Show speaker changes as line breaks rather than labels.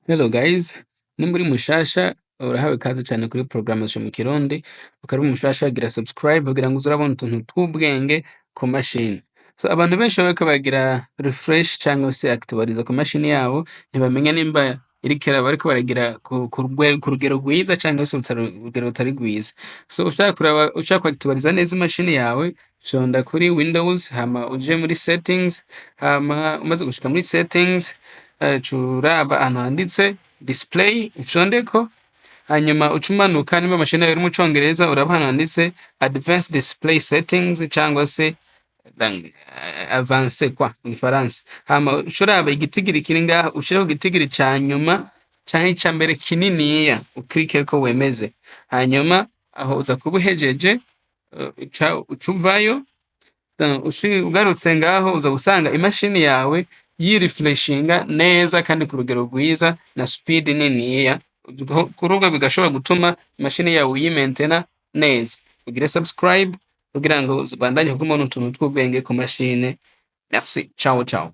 Hello guys, nimba uri mushasha urahawe ikaze cane kuri programmation mu Kirundi, ukaba uri mushasha gira subscribe kugira ngo uze urabona utuntu tw'ubwenge ku mashini. So abantu benshi bariko baragira refresh cyangwa se actualiza ku mashini yabo, ntibamenya nimba iriko bariko baragira ku rugero rwiza cyangwa se urugero rutari rwiza. So ushaka kuraba, ushaka actualiza neza imashini yawe, fyonda kuri Windows, hama uje muri settings, hama umaze gushika muri settings, uca uraba ahantu handitse display, ufyondeko, hanyuma uca umanuka. Nimba mashini yawe iri mu Congereza, uraba ahantu handitse advanced display settings cyangwa se avancé kwa mu Gifaransa, hama uca uraba igitigiri kiri ngaha, ushireko igitigiri ca nyuma canke ica mbere kininiya, ukirikeko wemeze. Hanyuma aho uza kuba uhejeje, uca uvayo. Ugarutse ngaho, uza gusanga imashini yawe yirefreshinga neza kandi ku rugero rwiza na speed niniya. Kuri ubwo bigashobora gutuma imashini yawe uyimentena neza. Ugire subscribe kugira ngo ubandanye kuguma ubona utuntu tw'ubwenge ku mashine. Merci, ciao ciao.